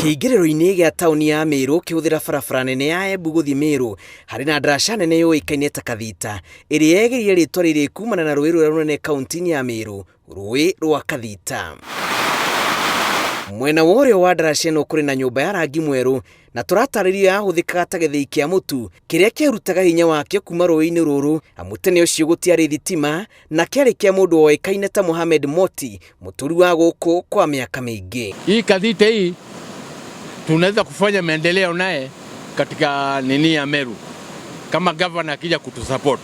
Kĩingĩrĩro-inĩ gĩa taũni ya Meru ũkĩhũthĩra barabara nene ya Embu gũthiĩ Meru, harĩ na ndaraca nene yũĩkaine ta Kathita, ĩrĩa yagĩrire rĩtwa rĩrĩ kumana na rũĩ rũrĩa rũnene kaunti-inĩ ya Meru, rũĩ rwa Kathita. Mwena wa ũrĩo wa ndaraca ĩno kũrĩ na nyũmba ya rangi mwerũ na tũratarĩrio yahũthĩkaga ta gĩthĩi kĩa mũtu kĩrĩa kĩarutaga hinya wakĩo kuma rũĩ-inĩ rũrũ amu tene ũcio gũtiarĩ thitima na kĩarĩ kĩa mũndũ woĩkaine ta Mohamed Moti mũtũri wa gũkũ kwa mĩaka mĩingĩ. Hii Kathita hii tunaweza kufanya maendeleo naye katika nini ya Meru kama gavana akija kutusupport.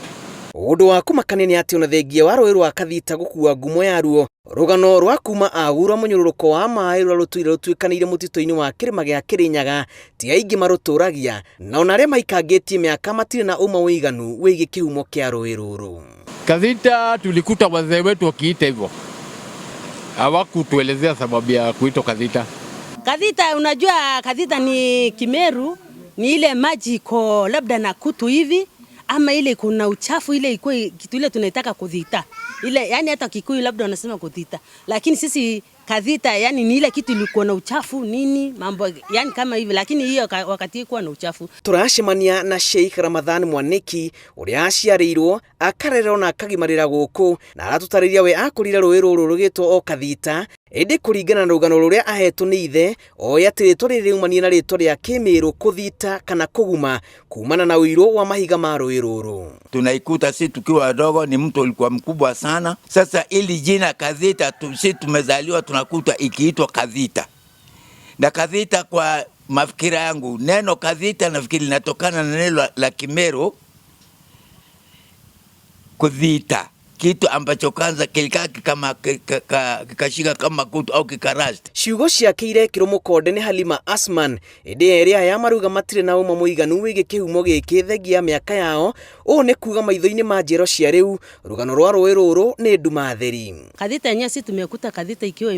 Ũndũ wa kũmakania nĩ atĩ ona thengia wa rũĩ rwa Kathita gũkua ngumo yaruo, rũgano rwa kuma agurwa mũnyũrũrũko wa maĩ rũrĩa rũtũire rũtuĩkanĩire mũtitũ-inĩ wa kĩrĩma gĩa Kĩrĩnyaga ti aingĩ marũtũragia, na ona arĩa maikangĩtie mĩaka matirĩ na ũma ũiganu wĩgiĩ kĩhumo kĩa rũĩ rũrũ. Kathita tulikuta wazee wetu wakiita hivyo, hawakutuelezea sababu ya kuitwa Kathita. Kathita, unajua Kathita ni Kimeru, ni ile maji iko labda na kutu hivi ama ile kuna uchafu ile iko kitu ile tunaitaka kuthita ile, yani hata Kikuyu labda wanasema kuthita, lakini sisi Kathita yani ni ile kitu ilikuwa na uchafu nini mambo yani kama hivi, lakini hiyo wakati ikuwa na uchafu. Tũracemania na Sheikh Ramadhan Mwaniki ũrĩa aciarĩirwo akarererwo na akagimarĩra gũkũ na aratũtarĩria we akũrire rũĩ rũrũ rũgĩtwo o Kathita, ĩndĩ kũringana na rũgano rũrĩa ahetwo nĩ ithe oĩ atĩ rĩtwa rĩrĩ rĩumanie na rĩtwa rĩa Kĩmĩrũ kũthita kana kũguma kumana na ũirũ wa mahiga ma rũĩ rũrũ. Tunaikuta si tukiwa wadogo, ni mtu ulikuwa mkubwa sana. Sasa ili jina Kathita si tumezaliwa tunakuta ikiitwa Kathita, na Kathita kwa mafikira yangu, neno Kathita nafikiri linatokana na neno la Kimeru kuthita, kitu ambacho kwanza kilikaa kama kikashika kama kutu au kikarasti. Ciugo ciake irekĩrwo mũkonde nĩ Halima Asman, ĩndĩ erĩ aya marauga matirĩ na ũma mũiganu wĩgiĩ kĩhumo gĩkĩ thengia ya mĩaka yao. Ũũ nĩ kuga maitho-inĩ ma njiaro cia rĩu rũgano rwa rũĩ rũrũ nĩ nduma theri. Kathita yenyewe si tumekuta Kathita ikiwa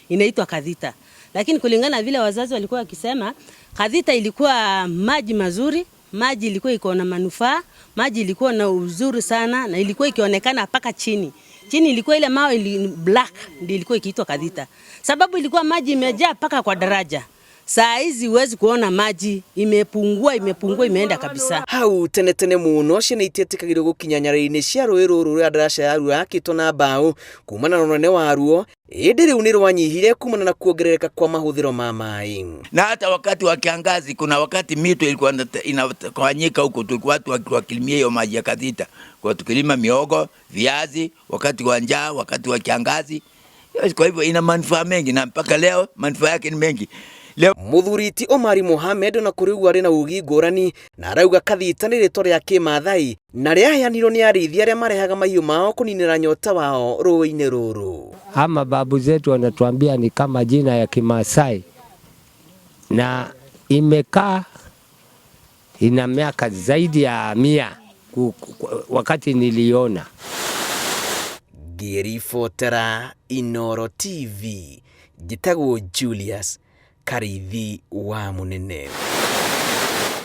inaitwa Kathita, lakini kulingana na vile wazazi walikuwa wakisema, Kathita ilikuwa maji mazuri, maji ilikuwa iko na manufaa, maji ilikuwa na uzuri sana, na ilikuwa ikionekana mpaka chini. Chini ilikuwa ile mawe ili black ndio ilikuwa ikiitwa Kathita, sababu ilikuwa maji imejaa mpaka kwa daraja. Saa hizi huwezi kuona maji, imepungua, imepungua, imeenda kabisa. Hau tene tene mũno ciana itietĩkagĩrwo gũkinya nyarĩrĩ-inĩ cia rũĩ rũrũ rũrĩa ndaraca yaruo yakĩtwo na mbaũ kumana na ũnene waruo, ĩndĩ rĩu nĩ rwanyihire kumana na kuongerereka kwa mahũthĩro ma maĩ. Na hata wakati wa kiangazi, kuna wakati mito ilikuwa inatawanyika huko, tulikuwa watu wakilimia hiyo maji ya Kathita, kwa tukilima miogo, viazi, wakati wa njaa, wakati wa kiangazi. Kwa hivyo ina manufaa mengi na mpaka leo manufaa yake ni mengi. Leo Mũthuri ti Omari Mohamed ona kũrĩ ũguo arĩ na ugi ngũrani na arauga Kathita nĩ rĩtwa rĩa Kĩmathai na rĩaheanirwo nĩ arĩithi arĩa marehaga mahiũ mao kũninĩra nyota wao rũĩ-inĩ rũrũ. Ama babu zetu wanatuambia ni kama jina ya Kimasai na imekaa ina miaka zaidi ya 100 wakati niliona. Ngĩribotera Inooro TV, njĩtagwo Julius Karithi wa Mũnene.